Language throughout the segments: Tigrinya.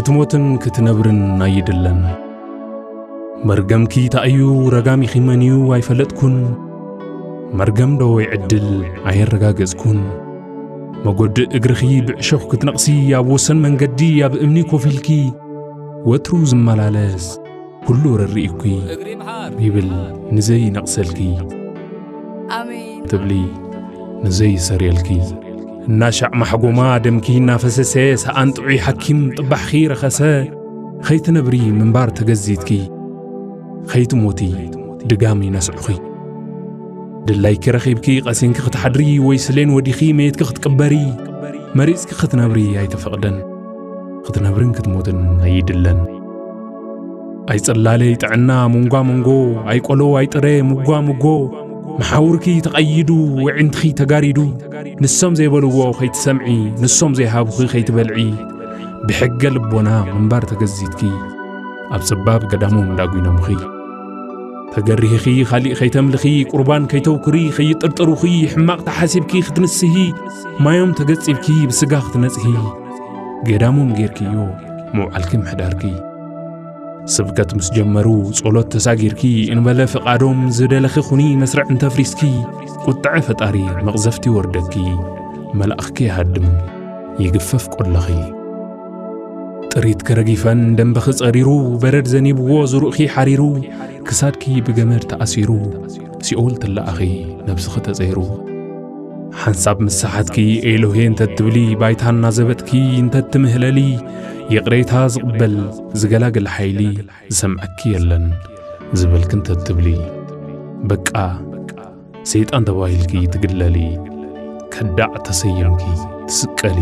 ክትሞትን ክትነብርን ኣይድለን። መርገምኪ ተኣዩ ረጋሚኺ መን እዩ ኣይፈለጥኩን። መርገም ዶ ወይ ዕድል ኣየረጋገጽኩን። መጎድእ እግርኺ ብዕሾኽ ክትነቕሲ ኣብ ወሰን መንገዲ ኣብ እምኒ ኮፍ ኢልኪ ወትሩ ዝመላለስ ኩሉ ረሪእኩ ይብል ንዘይ ነቕሰልኪ ኣሜን ትብሊ ንዘይ ሰርየልኪ እናሻዕ ማሕጎማ ደምኪ እናፈሰሰ ሰኣን ጥዑይ ሓኪም ጥባሕኺ ረኸሰ። ኸይትነብሪ ምንባር ተገዚትኪ ኸይትሞቲ ድጋም ይነስዑኺ። ድላይኪ ረኺብኪ ቐሲንኪ ክትሓድሪ ወይ ስሌን ወዲኺ መየትኪ ክትቅበሪ መሪጽኪ ክትነብሪ ኣይተፈቕደን። ክትነብርን ክትሞትን ኣይድለን። ኣይጸላለይ ጥዕና መንጓ መንጎ ኣይቆሎ ኣይጥረ ምጓ ምጎ መሓውርኪ ተቐይዱ ወዕንትኺ ተጋሪዱ ንሶም ዘይበልዎ ኸይትሰምዒ ንሶም ዘይሃብኺ ኸይትበልዒ ብሕገ ልቦና ምንባር ተገዚትኪ ኣብ ጸባብ ገዳሞም ዳጒኖምኺ ተገሪህኺ ኻሊእ ኸይተምልኺ ቁርባን ከይተውክሪ ኸይጥርጥሩኺ ሕማቕ ተሓሲብኪ ክትንስሂ ማዮም ተገጺብኪ ብስጋ ክትነጽሂ ገዳሞም ጌርክዮ ምውዓልኪ ምሕዳርኪ ስብከት ምስ ጀመሩ ጸሎት ተሳጊርኪ እንበለ ፍቓዶም ዝደለኺ ኹኒ መስርዕ እንተፍሪስኪ ቁጥዐ ፈጣሪ መቕዘፍቲ ወርደኪ መልኣኽኪ ይሃድም ይግፈፍ ቆለኺ ጥሪት ከረጊፈን ደንበኺ ጸሪሩ በረድ ዘኒብዎ ዝሩእኺ ሓሪሩ ክሳድኪ ብገመድ ተኣሲሩ ሲኦል ትለኣኺ ነብስኺ ተጸይሩ ሓንሳብ ምስ ሰሓትኪ ኤሎሄ እንተትብሊ ባይታ እናዘበጥኪ እንተትምህለሊ ይቕሬታ ዝቕበል ዝገላግል ሓይሊ ዝሰምዐኪ የለን ዝበልኪ እንተትብሊ በቃ ሰይጣን ተባሂልኪ ትግለሊ ከዳዕ ተሰይምኪ ትስቀሊ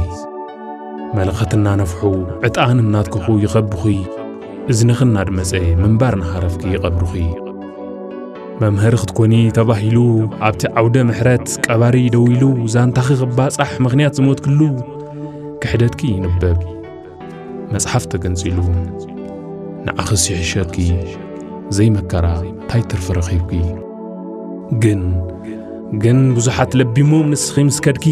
መለኸትና ነፍሑ ዕጣን እናትከኹ ይኸብኹ እዝንኺ እናድመጸ ምንባር ንሃረፍኪ ይቐብርኺ መምህር ክትኮኒ ተባሂሉ ኣብቲ ዓውደ ምሕረት ቀባሪ ደው ኢሉ ዛንታኺ ክባጻሕ ምኽንያት ዝሞትክሉ ክሕደትኪ ይንበብ መጽሓፍ ተገንጺሉ ንዓኺ ሲሕሸኪ ዘይመከራ ታይ ትርፊ ረኺብኪ ግን ግን ብዙሓት ለቢሞም ንስኺ ምስ ከድኪ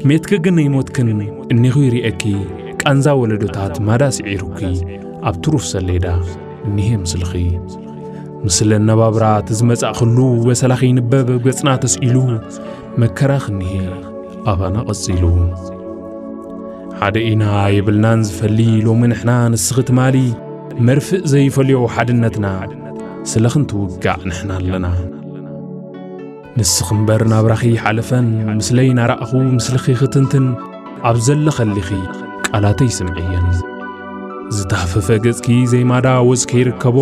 ሜትኪ ግን ኣይሞትክን እኒኹ ይርእየኪ ቃንዛ ወለዶታት ማዳ ስዒሩኪ ኣብ ትሩፍ ሰሌዳ እኒሄ ምስልኺ ምስለ ኣነባብራ እቲ ዝመጻእኽሉ በሰላኺ ይንበብ ኣብ ገጽና ተስኢሉ መከራኺ እኒሄ ኣባና ቐጺሉ ሓደ ኢና የብልናን ዝፈሊ ሎሚ ንሕና ንስኺ ትማሊ መርፍእ ዘይፈልዮ ሓድነትና ስለኽን ትውጋዕ ንሕና ኣለና ንስኺ እምበር ናብራኺ ሓለፈን ምስለይ ናራእኹ ምስልኺ ክትንትን ኣብ ዘለኸሊኺ ቃላተይ ስምዕየን ዝተሃፈፈ ገጽኪ ዘይማዳ ወዝ ከይርከቦ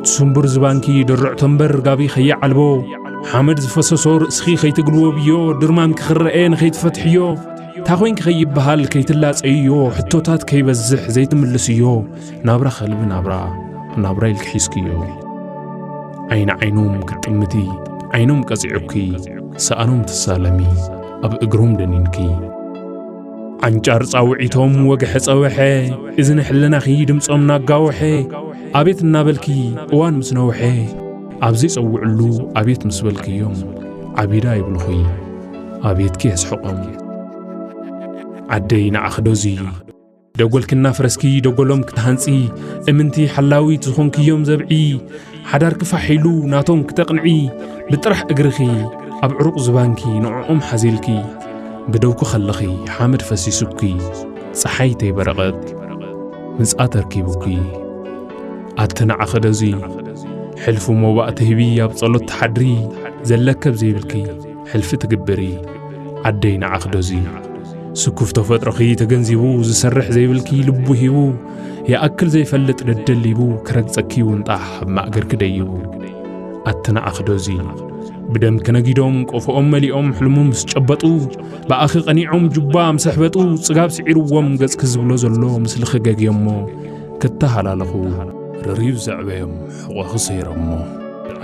ትስንቡር ዝባንኪ ድርዕቶ እምበር ጋቢ ኸይዓልቦ ሓመድ ዝፈሰሶ ርእስኺ ኸይትግልወብዮ ድርማምኪ ክረኤ ንኸይትፈትሕዮ እንታይ ኾይንኪ ኸይበሃል ከይትላጸይዮ ሕቶታት ከይበዝሕ ዘይትምልስዮ ናብራ ኸልቢ ናብራ ናብራ ኢልኪ ሒዝክዮ ዓይኒ ዓይኖም ክትጥምቲ ዓይኖም ቀጺዑኪ ሰኣኖም ትሳለሚ ኣብ እግሮም ደኒንኪ ዓንጫር ጻውዒቶም ወግሐ ጸወሐ እዝኒ ሕልናኺ ድምጾም ናጋወሐ ኣቤት እናበልኪ እዋን ምስ ነውሐ ኣብ ዘይጸውዕሉ ኣቤት ምስ በልክዮም ዓቢዳ ይብልኹይ ኣቤትኪ የስሕቖም ዓደይ ንዓኺ ዶዚ ደጎልኪ እናፍረስኪ ደጎሎም ክትሃንጺ እምንቲ ሓላዊት ዝኾንክዮም ዘብዒ ሓዳርኪ ፋሕ ኢሉ ናቶም ክተቕንዒ ብጥራሕ እግርኺ ኣብ ዕሩቕ ዝባንኪ ንዕኦም ሓዚልኪ ብደውኪ ከለኺ ሓመድ ፈሲሱኪ ጸሓይ ተይበረቐት ምጽኣት ኣርኪቡኪ ኣቲ ንዓኺ ዶዚ ሕልፊ ሞባእ ትህቢ ኣብ ጸሎት ትሓድሪ ዘለከብ ዘይብልኪ ሕልፊ ትግብሪ ዓደይ ንዓኺ ዶዚ ስኩፍ ተፈጥሮኺ ተገንዚቡ ዝሰርሕ ዘይብልኪ ልቡ ሂቡ ይኣክል ዘይፈልጥ ደደሊቡ ክረግጸኪ ውንጣሕ ኣብ ማእገርኪ ደይቡ ኣቲ ንዓኺ ዶዚ ብደምኪ ነጊዶም ቆፎኦም መሊኦም ሕልሞም ምስ ጨበጡ ብኣኺ ቀኒዖም ጁባ ምስ ኣሕበጡ ጽጋብ ስዒርዎም ገጽኪ ዝብሎ ዘሎ ምስልኺ ገግዮሞ ክተሃላለኹ ረሪብ ዘዕበዮም ሕቖኺ ሰይሮሞ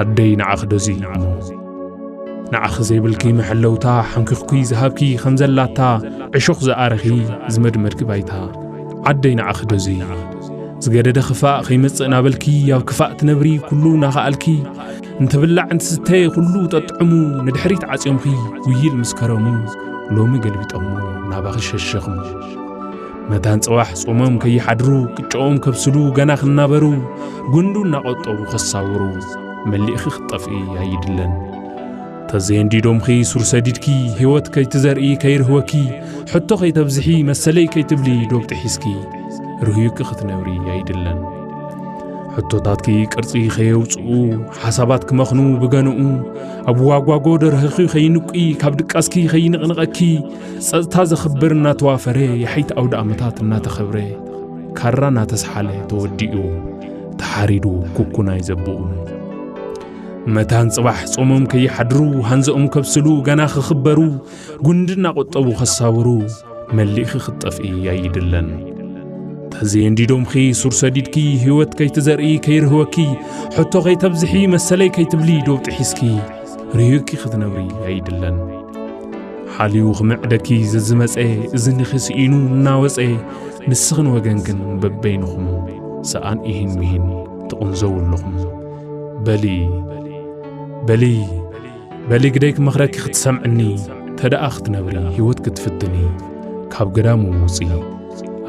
ኣደይ ንዓኺ ዶዚ እሞ ንዓኺ ዘይብልኪ መሐለውታ ሓንኪኽኩ ዝሃብኪ ከም ዘላታ ዕሾኽ ዝኣረኺ ዝመድመድኪ ባይታ ዓደይ ንዓኺ ዶዚ ዝገደደ ክፋእ ከይመጽእ ናበልኪ ኣብ ክፋእ ትነብሪ ኩሉ ናኸኣልኪ እንትብላዕ እንትስተ ኩሉ ጠጥዕሙ ንድሕሪት ዓጽዮምኺ ውይል ምስ ከረሙ ሎሚ ገልቢጦሞ ናባኺ ሸሸኽሙ መታን ጽባሕ ጾሞም ከይሓድሩ ቅጫኦም ከብስሉ ገና ክናበሩ፣ ጉንዱ እናቖጠቡ ከሳውሩ፣ መሊእኺ ክትጠፍኢ ኣይድለን። ተዘየንዲዶምኺ ሱር ሰዲድኪ፣ ህይወት ከይትዘርኢ ከይርህወኪ፣ ሕቶ ከይተብዝሒ መሰለይ ከይትብሊ ዶብ ጥሒስኪ፣ ርህዩኪ ክትነብሪ ኣይድለን። ሕቶታትኪ ቅርጺ ከየውጽኡ፣ ሓሳባት ክመኽኑ ብገንኡ፣ ኣብ ዋጓጎ ደርህኺ ከይንቁይ፣ ካብ ድቃስኪ ከይንቕንቐኪ፣ ጸጥታ ዘኽብር እናተዋፈረ፣ የሐይት ኣውደ ኣመታት እናተኸብረ፣ ካራ እናተስሓለ ተወዲኡ፣ ተሓሪዱ ኩኩናይ ዘብኡ። መታን ጽባሕ ጾሞም ከይሓድሩ፣ ሃንዘኦም ከብስሉ ገና ክኽበሩ፣ ጉንዲ እናቖጠቡ ከሳውሩ፣ መሊእኺ ክትጠፍኢ ኣይድለን። ተዘየንዲዶምኺ ሱር ሰዲድኪ፣ ህይወት ከይትዘርኢ ከይርህወኪ፣ ሕቶ ከይተብዝሒ መሰለይ ከይትብሊ ዶብ ጥሒስኪ፣ ርህዩኪ ክትነብሪ ኣይድለን። ሓልዩ ክምዕደኪ ዘዝመጸ፣ እዝንኺ ስኢኑ እናወጸ፣ ንስኽን ወገንክን በበይንኹም፣ ሰኣን ኢሂን ሚሂን ትቕንዘዉ ኣለኹም። በሊ፣ በሊ፣ በሊ ግደይ ክመኽረኪ ክትሰምዕኒ፣ ተደኣ ክትነብሪ ህይወት ክትፍትኒ፣ ካብ ገዳም ውጺ፣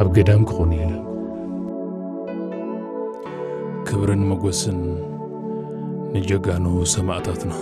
ኣብ ገዳም ክኹኒ። ክብርን መጎስን ንጀጋኑ ሰማእታትና።